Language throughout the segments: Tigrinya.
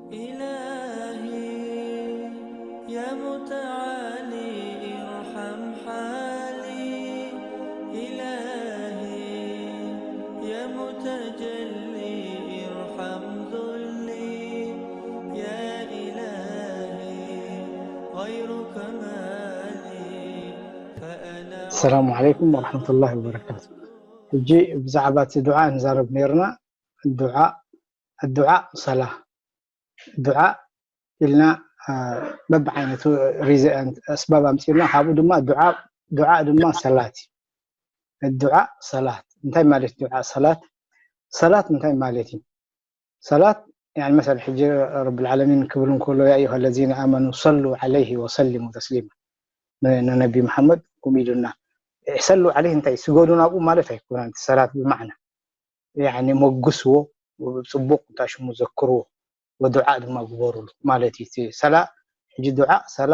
إلهي يا متعالي ارحم حالي. إلهي يا متجلي ارحم ذلي. يا إلهي غيرك ما لي فأنا السلام عليكم ورحمة الله وبركاته. ሕጂ ብዛዕባ እቲ ዱዓ ንዛረብ ነይርና። ዱዓ፣ ዱዓ ሰላ፣ ዱዓ ኢልና፣ አ፣ በብዓይነቱ ሪዘ-፣ ኣስባብ ኣምፂእና። ካብኡ ድማ ዱዓ፣ ዱዓ ድማ ሰላት እዩ። ዱዓ ሰላት እንታይ ማለት እዩ? ዱዓ ሰላት፣ ሰላት እንታይ ማለት እዩ? ሰላት፣ ያኒ መሰል ሕጂ ረብል ዓለሚን ክብል እንከሎ፣ "ያ ኣዩሃ ለዚነ ኣመኑ ሰሉ ዓለይሂ ወሰሊሙ ተስሊማ" ን-፣ ንነቢ መሓመድ ከምኡ ኢሉና። ሰሉ ዓለይሂ እንታይ? ስገዱ ናብኡ ማለት ኣይኮነን። እቲ ሰላት ብማዕና፣ ያኒ መጉስዎ፣ ብጽቡቕ እንታይ ሽሙ ዘክርዎ፣ ወዱዓ ድማ ግበሩሉ ማለት እዩ። እቲ ሰላ፣ ሕጂ ዱዓ ሰላ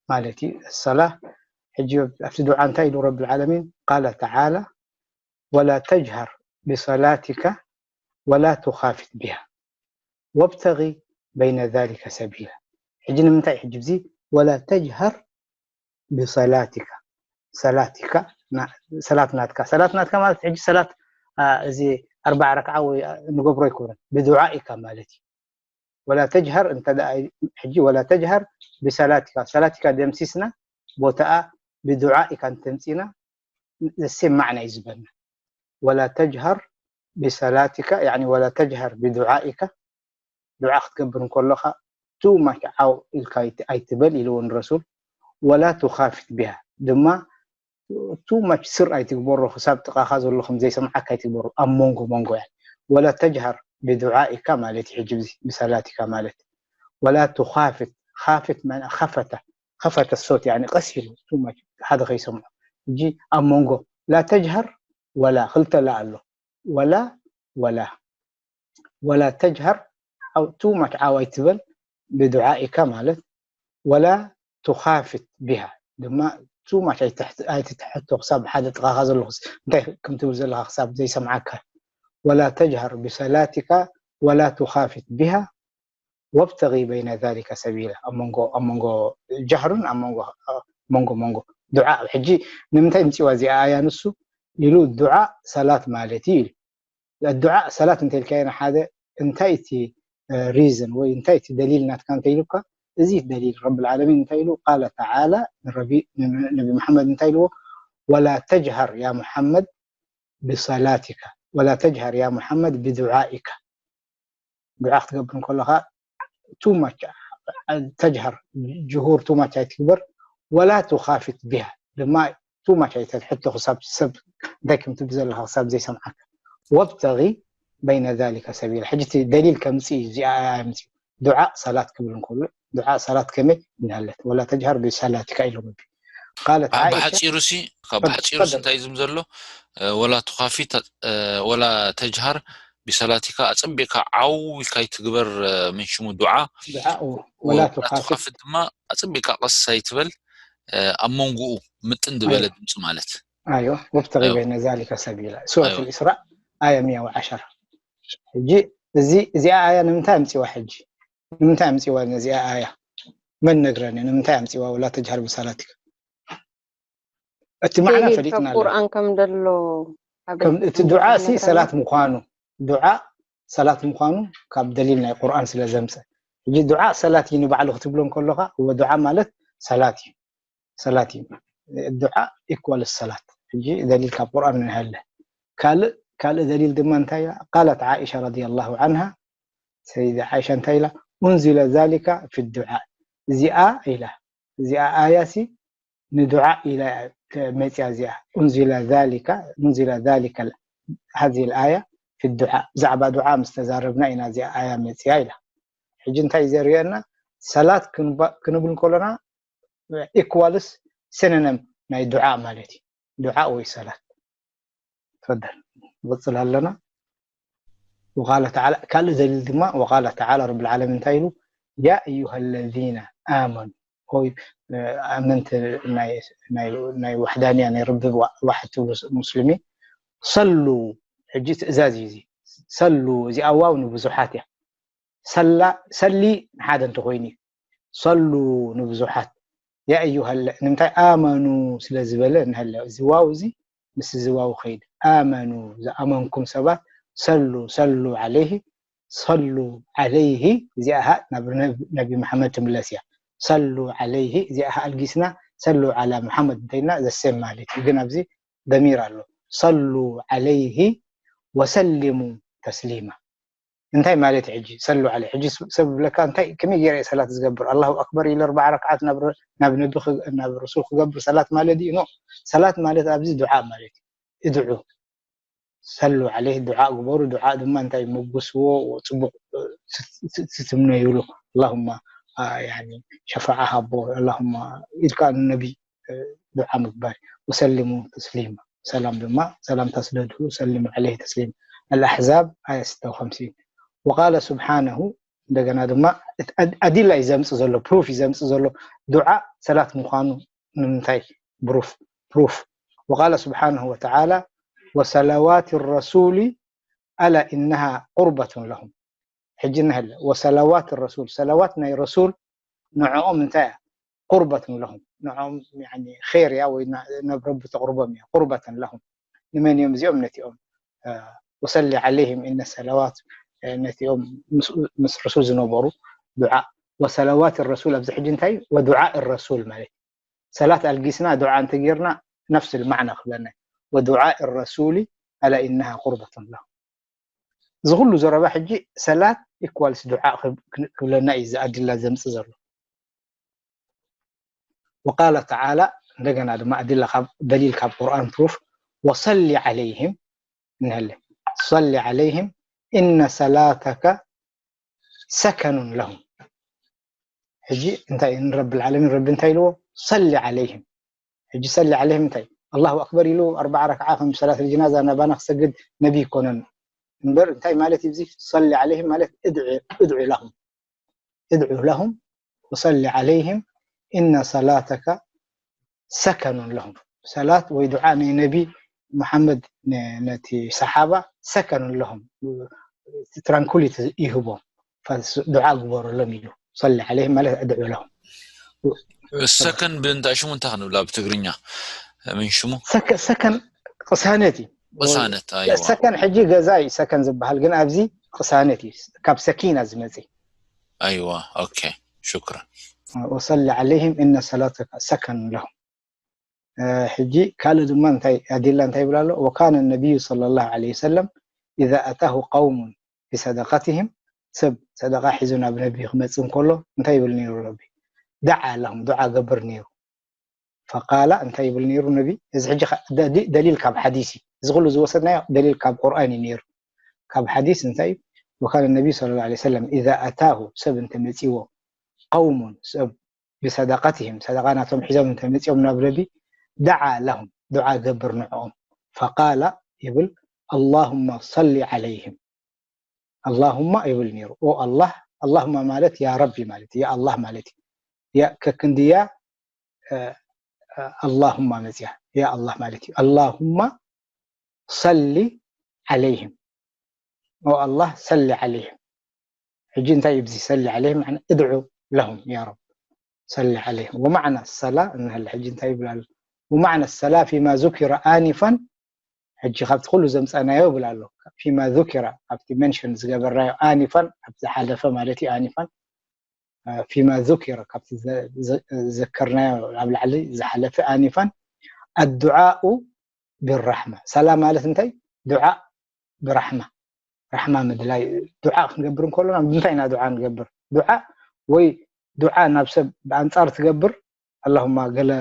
ማለት እዩ። ሰላ፣ ሕጂ ኣብቲ ዱዓ እንታይ ኢሉ ረብል ዓለሚን? ቃለ ተዓላ፣ "ወላ ተጅሃር ብሰላቲካ ወላ ቱኻፊት ቢሃ ወብተጊ በይነ ዛሊከ ሰቢላ።" ሕጂ ንምንታይ ሕጂ እዚ "ወላ ተጅሃር ብሰላቲካ"? ሰላቲካ፣ ና-፣ ሰላት ናትካ። ሰላት ናትካ ማለት ሕጂ ሰላት፣ አ፣ እዚ ኣርባዓ ረክዓ ወይ፣ አ፣ ንገብሮ ኣይኮነን። ብዱዓኢካ ማለት እዩ። "ወላ ተጅሃር" እንተ ደኣ ሕጂ "ወላ ተጅሃር ብሰላቲካ"፣ ሰላቲካ ደምሲስና፣ ቦታኣ ብዱዓኢካ እንተምጺና፣ ዘሴም ማዕና እዩ ዝበና። "ወላ ተጅሃር ብሰላቲካ"፣ ያኒ "ወላ ተጅሃር ብዱዓኢካ"፣ ዱዓ ክትገብር እንከለኻ ቱ ማች ዓው ኢልካ ኣይት-፣ ኣይትበል ኢልዎ ንረሱል። "ወላ ቱኻፊት ቢሃ" ድማ ቱ ማች ስር ኣይትግበሮ፣ ክሳብ ጥቓኻ ዘሎ ከም ዘይሰምዓካ ኣይትግበሮ፣ ኣብ መንጎ መንጎ እያ። "ወላ ተጅሃር ብዱዓኢካ" ማለት እዩ። ሕጂ እዚ ብሰላቲካ ማለት "ወላ ቱኻፊት"፣ ኻፊት ማለት ኸፈተ፣ ኸፈተ ሶት፣ ያኒ ቀስ ኢሉ፣ ቱ ማች፣ ሓደ ከይሰምዖ። ሕጂ ኣብ መንጎ ላ ተጅሃር ወላ፣ ክልተ ላ ኣሎ። ወላ፣ ወላ። "ወላ ተጅሃር" ዓው፣ ቱ ማች ዓው ኣይትበል፣ "ብዱዓኢካ" ማለት "ወላ ቱኻፊት ቢሃ" ድማ ቱ ማች ኣይትሕት-፣ ኣይትትሕቶ፣ ክሳብ ሓደ ጥቓኻ ዘሎ ክስ-፣ እንታይ ከም ትብል ዘለኻ ክሳብ ዘይሰምዓካ። "ወላ ተጅሃር ብሰላቲካ ወላ ቱኻፊት ቢሃ ወብተጊ በይነ ዛሊከ ሰቢላ።" ኣብ መንጎ፣ ኣብ መንጎ ጃህርን ኣብ መንጎ፣ መንጎ፣ መንጎ ዱዓ። ሕጂ ንምንታይ ምጽዋ እዚኣ ኣያ ንሱ ኢሉ ዱዓ ሰላት ማለት እዩ ኢሉ። ዱዓ ሰላት እንተ ኢልካዮ ንሓደ እንታይ እቲ፣ እ፣ ሪዝን ወይ እንታይ እቲ ደሊል ናትካ እንተ ኢሉካ፣ እዚ ደሊል ረብል ዓለሚን እንታይ ኢሉ? ቃለ ተዓላ፣ ንረቢ-፣ ን-፣ ነቢ መሓመድ እንታይ ኢልዎ? "ወላ ተጅሃር ያ መሓመድ ብሰላቲካ፣ ወላ ተጅሃር ያ መሓመድ ብዱዓኢካ።" ዱዓ ክትገብር እንከለኻ ቱ ማች ተጅሃር፣ ጅሁር ቱ ማች ኣይትግበር። "ወላ ቱኻፊት ቢሃ" ድማ ቱ ማች ኣይተትሕቶ፣ ክሳብ ሰብ እንታይ ከም ትብል ዘለኻ ክሳብ ዘይሰምዓካ። "ወብተጊ በይነ ዛሊከ ሰቢላ።" ሕጂ እቲ ደሊል ከምጽእ እዩ፣ እዚኣ ኣያ ምጽእ። ዱዓ ሰላት ክብል እንከሎ፣ ዱዓ ሰላት ከመይ እናሃለት፣ "ወላ ተጅሃር ብሰላቲካ" ኢሉ ረቢ። ቃለት ብ-፣ ዓኢሻ፣ ብሓጺሩ ሲ፣ ካብ ተፈ-፣ ብሓጺሩ ሲ ተፈደል። እንታይ ዝም ዘሎ? እ፣ "ወላ ቱኻፊት፣ እ፣ ወላ ተጅሃር ብሰላቲካ"፣ ኣጸቢቕካ ዓው ኢልካ ኣይትግበር፣ እ፣ ምን ሽሙ ዱዓ። ዱዓ፣ እዎ። "ወላ ወላ ቱኻፊት" ቱኻፊት" ድማ ኣጸቢቕካ ቀስ ኣይትበል፣ እ፣ ኣብ መንጎኡ ምጥን ዝበለ ኣይዋ። ድምጺ ማለት። ኣይዋ፣ "ወብተጊ ኣይዋ። በይነ ዛሊከ ሰቢላ።" ሱረት ኣይዋ። ኣልኢስራእ ኣያ ሚእቲ ወዓሰርተ። ሕጂ እዚ፣ እዚኣ ኣያ ንምንታይ ኣምጺዋ ሕጂ? ንምንታይ ኣምጺዋ ነዚኣ ኣያ? መን ነግረኒ? ንምንታይ ኣምጺዋ? "ወላ ተጅሃር ብሰላቲካ"? እቲ ማዕና ደሊል ካብ ፈሊጥና ኣለና። ቁርኣን ከም ደሎ ኣበይ ከም እቲ ከም ዱዓ ደሎ ሲ ነግረና? ሰላት ምዃኑ፣ ዱዓ ሰላት ምዃኑ ካብ ደሊል ናይ ቁርኣን ስለ ዘምጽእ። ሕጂ ዱዓ ሰላት እዩ ንባዕሉ ክትብሎ እንከለኻ፣ እወ ዱዓ ማለት ሰላት እዩ። ሰላት እዩ። ዱዓ ኢኳልስ ሰላት። ሕጂ ደሊል ካብ ቁርኣን እንሀለ። ካልእ፣ ካልእ ደሊል ድማ እንታይ እያ? ቃለት ዓኢሻ ረዲየላሁ ዓንሃ፣ ሰይዳ ዓኢሻ እንታይ ኢላ? "ኡንዚለ ዛሊካ ፊ ዱዓ።" እዚኣ ኢላ፣ እዚኣ ኣያ ሲ ንዱዓ ኢላ መጽያ እዚኣ። "ኡንዚለ ዛሊካ፣ ኡንዚለ ዛሊከ ሃዚሂል ኣያ ፊ ዱዓ።" ብዛዕባ ዱዓ ምስ ተዛረብና ኢና እዚኣ ኣያ መጽያ ኢላ። ሕጂ እንታይ ዘርእየና? ሰላት ክንባ-፣ ክንብል ከሎና ኢኳልስ፣ ሲኖኒም ናይ ዱዓ ማለት እዩ። ዱዓ ወይ ሰላት። ተፈደል። ንቕጽል ኣለና። ወቃለ ተዓላ፣ ካልእ ደሊል ድማ፣ ወቃለ ተዓላ ረብል ዓለሚን እንታይ ኢሉ? "ያ ኣዩሃ ለዚነ ኣመኑ"፣ ሆይ፣ እ፣ ኣመንቲ ናይ፣ ናይ፣ ናይ ዋሕዳንያ፣ ናይ ረቢ ዋ-፣ ዋሕድ ትብሉ ሙስሊሚን፣ ሰሉ፣ ሕጂ ትእዛዝ እዩ እዚ። ሰሉ፣ እዚኣ ዋው ንብዙሓት እያ። ሰላ ሰሊ ንሓደ እንተኮይኑ እዩ። ሰሉ ንብዙሓት። ያ ኣዩሃ ለ-፣ ንምንታይ ኣመኑ ስለ ዝበለ ንሃለ፣ እዚ ዋው እዚ ምስ እዚ ዋው ከይድ። ኣመኑ፣ ዝኣመንኩም ሰባት፣ ሰሉ፣ ሰሉ ዓለይሂ፣ ሰሉ ዓለይሂ፣ እዚኣ ሀ ናብ ነብ-፣ ነቢ መሓመድ ትምለስ እያ። ሰሉ ዓለይሂ፣ እዚኣ ሀ ኣልጊስና ሰሉ ዓላ መሓመድ እንተይልና ዘሴም ማለት እዩ። ግን ኣብዚ ደሚር ኣሎ። ሰሉ ዓለይሂ ወሰሊሙ ተስሊማ። እንታይ ማለት እዩ ሕጂ? ሰሉ ዓለይ። ሕጂ ሰብ ዝብለካ፣ እንታይ፣ ከመይ ገይረ እየ ሰላት ዝገብር? ኣላሁ ኣክበር ኢለ ኣርባዓ ረክዓት ናብ ረ-፣ ናብ ነቢ ክ-፣ ናብ ረሱል ክገብር ሰላት ማለት እዩ? ኖ። ሰላት ማለት ኣብዚ ዱዓ ማለት እዩ። እድዑ። ሰሉ ዓለይህ፣ ዱዓ ግበሩ። ዱዓ ድማ እንታይ? መጉስዎ፣ ጽቡቕ፣ እ፣ ስ-፣ ስ-፣ ስትምነዩሉ። ኣላሁማ፣ አ፣ ያኒ፣ ሸፋዓ ሃቦ፣ ኣላሁማ ኢልካ ንነቢ፣ እ፣ ዱዓ ምግባር። ወሰሊሙ ተስሊማ። ሰላም ድማ፣ ሰላምታ ስደዱ፣ ሰሊሙ ዓለይህ ተስሊማ። ኣልኣሕዛብ፣ ኣያ ስተ ወኸምሲን። ወቃለ ስብሓነሁ፣ እንደገና ድማ፣ እቲ ኣድ-፣ ኣዲላ እዩ ዘምጽእ ዘሎ፣ ፕሩፍ እዩ ዘምጽእ ዘሎ። ዱዓ ሰላት ምዃኑ ንምንታይ? ፕሩፍ፣ ፕሩፍ። ወቃለ ስብሓነሁ ወተዓላ፣ ወሰላዋት ረሱሊ ኣላ ኢነሃ ቁርበቱን ለሁም። ሕጂ እናሃለ፣ ወሰላዋት ረሱል፣ ሰላዋት ናይ ረሱል ንዕኦም እንታይ እያ? ቁርበቱን ለሁም። ንዕኦም፣ ያኒ፣ ኸይር እያ ወይ ና-፣ ናብ ረቢ ተቕርቦም እያ። ቁርበተን ለሁም። ንመን እዮም እዚኦም? ነቲኦም፣ እ፣ ወሰሊ ዓለይሂም ኢነ ሰላዋት፣ እ፣ ነቲኦም ምስ፣ ምስ ረሱል ዝነበሩ ዱዓ። ወሰላዋት ረሱል ኣብዚ ሕጂ እንታይ? ወዱዓ ረሱል ማለት ሰላት ኣልጊስና ዱዓ እንተጌርና ነፍስ ልማዕና ክብለና እዩ። ወዱዓ ረሱሊ ኣላ ኢነሃ ቁርበቱን ለሁም። እዚ ኩሉ ዘረባ ሕጂ ሰላት ኢኳልስ ዱዓ ክብ-፣ ክብለና እዩ እዚ ኣዲላ ዘምጽእ ዘሎ። ወቃለ ተዓላ፣ እንደገና ድማ ኣዲላ ካብ፣ ደሊል ካብ ቁርኣን ፕሩፍ፣ ወሰሊ ዓለይህም እንሀለ፣ ሰሊ ዓለይህም ኢነ ሰላተከ ሰከኑን ለሁም። ሕጂ እንታይ ንረቢ ልዓለሚን ረቢ እንታይ ኢልዎ? ሰሊ ዓለይህም። ሕጂ ሰሊ ዓለይህም እንታይ? ኣላሁ ኣክበር ኢሉ ኣርባዓ ረክዓ ከም ሰላት ልጅናዛ ናባና ክሰግድ ነቢ ይኮነን እምበር እንታይ ማለት እዩ? እዚ ሰሊ ዓለይህም ማለት እድዒ፣ እድዒ ለሁም፣ እድዒ ለሁም ወሰሊ ዓለይህም ኢነ ሰላተከ ሰከኑን ለሁም። ሰላት ወይ ዱዓ ናይ ነቢ መሓመድ ነ-፣ ነቲ ሰሓባ ሰከኑን ለሁም፣ ትራንኩሊቲ ይህቦም። ፈስ-፣ ዱዓ ግበረሎም ኢሉ። ሰሊ ዓለይህም ማለት ኣድዑ ለሁም። ሰከን ብእንታይ ሽሙ እንታይ ክንብላ ብትግርኛ? ምን ሽሙ? ሰከ-፣ ሰከን ቅሳነት እዩ። ቅሳነት፣ ኣይዋ። ሰከን ሕጂ ገዛ እዩ ሰከን ዝበሃል፣ ግን ኣብዚ ቅሳነት እዩ። ካብ ሰኪና ዝመጽእ። ኣይዋ፣ ኦኬ፣ ሹክራን። ወሰሊ ዓለይህም ኢነ ሰላተከ ሰከኑን ለሁም። እ፣ ሕጂ ካልእ ድማ እንታይ ኣዲላ እንታይ ይብል ኣሎ? ወካነ ነቢዩ ሰለላሁ ዐለይሂ ወሰለም ኢዛ ኣታሁ ቀውሙን ቢሰደቀትህም፣ ሰብ ሰደቃ ሒዙ ናብ ነቢ ክመጽእ እንከሎ እንታይ ይብል ነይሩ ነቢ? ደዓ ለሁም፣ ዱዓ ገብር ነይሩ። ፈቃላ እንታይ ይብል ነይሩ ነቢ? እዚ ሕጂ ከ-፣ ደ-፣ ደ-፣ ደሊል ካብ ሓዲስ እዩ። እዚ ኩሉ ዝወሰድናዮ ደሊል ካብ ቁርኣን እዩ ነይሩ። ካብ ሓዲስ እንታይ እዩ? ወካነ ነቢዩ ሰለላሁ ዐለይሂ ወሰለም ኢዛ ኣታሁ፣ ሰብ እንተመጺዎ፣ ቀውሙን፣ ሰብ ብሰደቀትህም፣ ሰደቃ ናቶም ሒዞም እንተመጺኦም ናብ ረቢ፣ ደዓ ለሁም፣ ዱዓ ገብር ንዕኦም። ፈቃላ ይብል፣ ኣላሁመ ሰሊ ዐለይህም። ኣላሁማ ይብል ነይሩ። ኦ ኣላህ፣ ኣላሁማ ማለት ያ ረቢ ማለት እዩ፣ ያ ኣላህ ማለት እዩ። ያ ከክንድያ፣ እ፣ እ፣ ኣላሁማ መጽያ፣ ያ ኣላህ ማለት እዩ። ኣላሁማ ሰሊ ዐለይህም። ኦ ኣላህ፣ ሰሊ ዐለይህም። ሕጂ እንታይ እዩ ብዚ ሰሊ ዐለይህም? ማዕና እድዑ ለሁም ያ ረብ። ሰሊ ዐለይህም። ወማዕና ሰላ እንሀለ ሕጂ እንታይ ይብል ኣሎ? ወማዕና ሰላ ፊማ ዙኪረ ኣኒፋን፣ ሕጂ ካብቲ ኩሉ ዘምጻናዮ ይብል ኣሎ። ፊማ ዙኪረ፣ ኣብቲ ሜንሽን ዝገበርናዮ ኣኒፋን፣ ኣብ ዝሓለፈ ማለት እዩ ኣኒፋን፣ እ፣ ፊማ ዙኪረ፣ ካብቲ ዘ-፣ ዘ-፣ ዘከርናዮ ኣብ ላዕሊ ዝሓለፈ ኣኒፋን፣ ኣዱዓኡ ብራሕማ። ሰላ ማለት እንታይ? ዱዓ ብራሕማ። ራሕማ ምድላይ። ዱዓ ክንገብር እንከሎና ብምንታይ ኢና ዱዓ ንገብር? ዱዓ ወይ ዱዓ ናብ ሰብ ብኣንጻር ትገብር፣ ኣላሁማ ገለ፣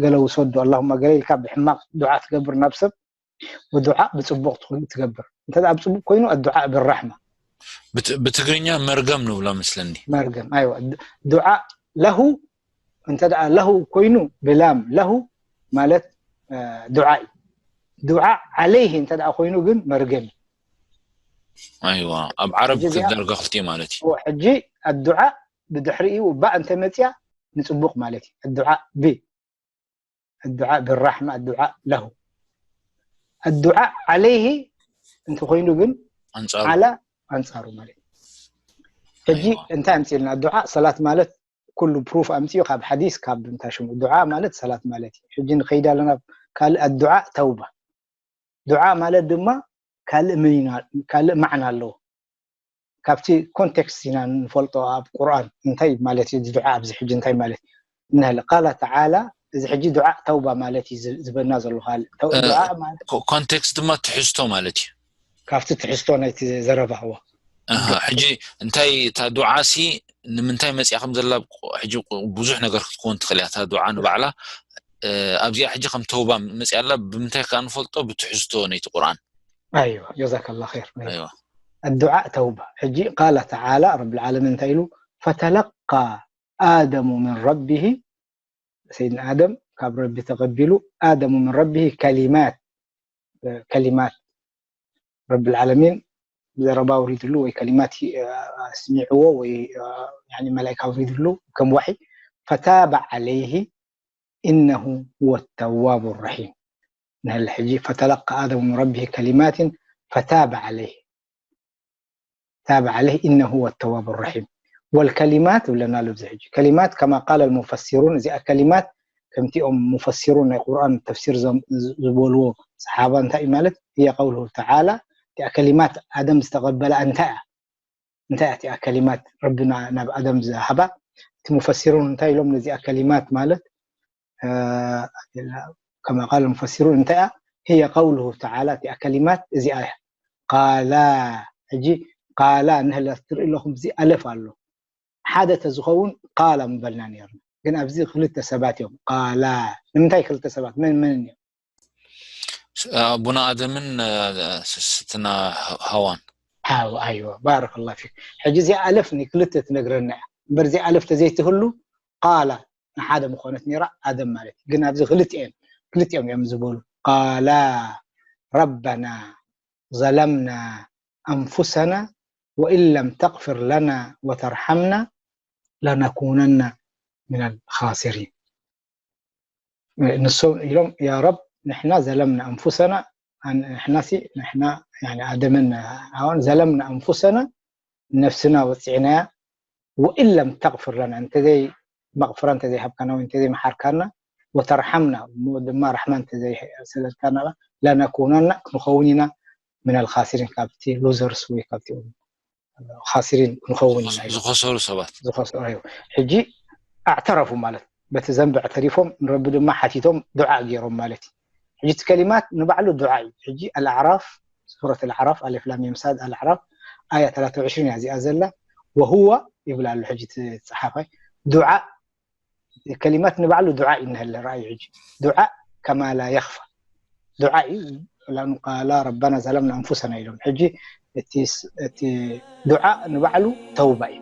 ገለ ውሰዱ፣ ኣላሁማ ገለ ኢልካ ብሕማቕ ዱዓ ትገብር ናብ ሰብ፣ ወዱዓ ብጽቡቕ ትኹ-፣ ትገብር። እንተ ደኣ ብጽቡቕ ኮይኑ፣ ኣዱዓ ብራሕማ። ብት-፣ ብትግርኛ መርገም ንብሎ መስለኒ። መርገም፣ ኣይዋ። ድ-፣ ዱዓ ለሁ፣ እንተ ደኣ ለሁ ኮይኑ፣ ብላም ለሁ ማለት፣ እ፣ ዱዓ እዩ። ዱዓ ዓለይሂ እንተ ደኣ ኮይኑ ግን መርገም እዩ። ኣይዋ፣ ኣብ ዓረብ ሕጂ እዚኣ ዳርጋ ክልቲኡ ማለት እዩ። ኦ፣ ሕጂ ኣዱዓ ብድሕሪኡ ባእ እንተ መጽያ ንጽቡቕ ማለት እዩ። ኣዱዓ ብ-፣ ኣዱዓ ብራሕማ፣ ኣዱዓ ለሁ። ኣዱዓ ዓለይሂ እንተ ኮይኑ ግን ኣንጻሩ። ዓላ ኣንጻሩ ማለት እዩ። ሕጂ እንታይ ኣምፅልና? ዱዓ ሰላት ማለት ኩሉ ፕሩፍ ኣምፅኡ ካብ ሓዲስ ካብ እንታይ ሽሙ ዱዓ ማለት ሰላት ማለት እዩ። ሕጂ ንኸይድ ኣለና ካልእ ኣዱዓ ተውባ። ዱዓ ማለት ድማ ካልእ ምን ካልእ ማዕና ኣለዎ። ካብቲ ኮንቴክስት ኢና ንፈልጦ ኣብ ቁርኣን እንታይ ማለት እዩ ዱዓ ኣብዚ ሕጂ እንታይ ማለት ንህል ቃላ ተዓላ እዚ ሕጂ ዱዓ ተውባ ማለት እዩ ዝበና ዘሎ ካልእ ዱዓ ማለት ኮንቴክስት ድማ ትሕዝቶ ማለት እዩ። ካብቲ ትሕዝቶ ናይቲ ዘረባ እዎ ሕጂ እንታይ እታ ዱዓ ሲ ንምንታይ መፅያ ከም ዘላ ሕጂ ብዙሕ ነገር ክትከውን ትኽእል እያ። እታ ዱዓ ንባዕላ ኣብዚኣ ሕጂ ከም ተውባ መፅያ ኣላ። ብምንታይ ከዓ ንፈልጦ? ብትሕዝቶ ነይቲ ቁርኣን። ኣይዋ ጀዛከላ ር ኣይዋ ኣዱዓ ተውባ። ሕጂ ቃላ ተዓላ ረብ ልዓለምን እንታይ ኢሉ ፈተለቃ ኣደሙ ምን ረቢሂ ሰይድና ኣደም ካብ ረቢ ተቐቢሉ ኣደሙ ምን ረቢሂ ከሊማት ከሊማት ረብ ልዓለሚን ዘረባ ኣውሪድሉ ወይ ከሊማት ኣስሚዕዎ ወይ መላይካ ኣውሪድሉ ከም ዋሒ ፈታበ ዓለይሂ ኢነሁ ሁወ ተዋቡ ረሒም ንህል ሕጂ ፈተለቃ ኣደሙ ምን ረቢሂ ከሊማትን ፈታበ ዓለይሂ ታበ ዓለይህ ኢነሁ ሁወ ተዋቡ ረሒም ወልከሊማት ይብለና ኣሎ። ኣብዚ ሕጂ ከሊማት ከማ ቃለ ልሙፈሲሩን እዚኣ ከሊማት ከምቲኦም ሙፈሲሩን ናይ ቁርኣን ተፍሲር ዝበልዎ ሰሓባ እንታይ እዩ ማለት እያ ቀውልሁ ተዓላ እቲኣ ከሊማት ኣደም ዝተቐበላ እንታይ እያ እንታይ እያ እቲኣ ከሊማት ረብና ናብ ኣደም ዝሃባ እቲ ሙፈሲሩን እንታይ ኢሎም ነዚኣ ከሊማት ማለት ከማ ቃል ሙፈሲሩን እንታይ እያ ህየ ቀውልሁ ተዓላ እቲኣ ከሊማት እዚኣ እያ ቃላ ሕጂ ቃላ ንህላ ትርኢ ኣለኹም እዚ ኣለፍ ኣሎ ሓደ ተዝኸውን ቃላ ምበልና ነርና ግን ኣብዚ ክልተ ሰባት እዮም ቃላ ንምንታይ ክልተ ሰባት መን መን እዮም ኣቡና ኣደምን ስስትና ሃዋን ኣዎ ኣይወ ባረከላ ፊክ ሕጂ እዚኣ ኣለፍ ንክልተ ትነግረና እያ እምበር እዚኣ ኣለፍ ተዘይትህሉ ቃላ ንሓደ ምኾነት ነራ ኣደም ማለት እዩ ግን ኣብዚ ክልቲኤን ክልቲኦም እዮም ዝበሉ ቃላ ረበና ዘለምና ኣንፉሰና ወኢን ለም ተግፍር ለና ወተርሓምና ለነኩነና ምን ልኻሲሪን ንሶም ኢሎም ያ ረብ ንሕና ዘለምና ኣንፉሰና ንሕና ሲ ንሕና ኣደምን ኣዋን ዘለምና ኣንፉሰና ነፍስና ወፂዕናያ ወኢን ለም ተግፍር ለና እንተዘይ መቕፍራ እንተዘይሃብካና ወይ እንተዘይመሓርካና ወተርሓምና እሞ ድማ ራሕማ እንተዘይሰለልካና ለነኩነና ክንኸውን ኢና ምን ልኻሲሪን ካብቲ ሉዘርስ ወይ ካብቲ ካሲሪን ክንኸውን ኢና ኢሎም። ዝኸሰሩ ሰባት ዝኸሰሩ ሕጂ ኣዕተረፉ ማለት በቲ ዘንቢ ኣዕተሪፎም ንረቢ ድማ ሓቲቶም ዱዓ ገይሮም ማለት እዩ ሕጂ እቲ ከሊማት ንባዕሉ ዱዓ እዩ ሕጂ ኣልኣዕራፍ ሱረት ኣልኣዕራፍ ኣሌፍ ላም ሚም ሳድ ኣልኣዕራፍ ኣያ ተላተ ወዕሽሪን እያ እዚኣ ዘላ ወሁወ ይብል ኣሎ ሕጂ እቲ ፀሓፋይ ዱዓ ከሊማት ንባዕሉ ዱዓ እዩ እንሀለ ረኣዩ ሕጂ ዱዓ ከማ ላ የኽፋ ዱዓ እዩ ላኑ ቃላ ረባና ዘለምና ኣንፉሰና ኢሎም ሕጂ እቲ ዱዓ ንባዕሉ ተውባ እዩ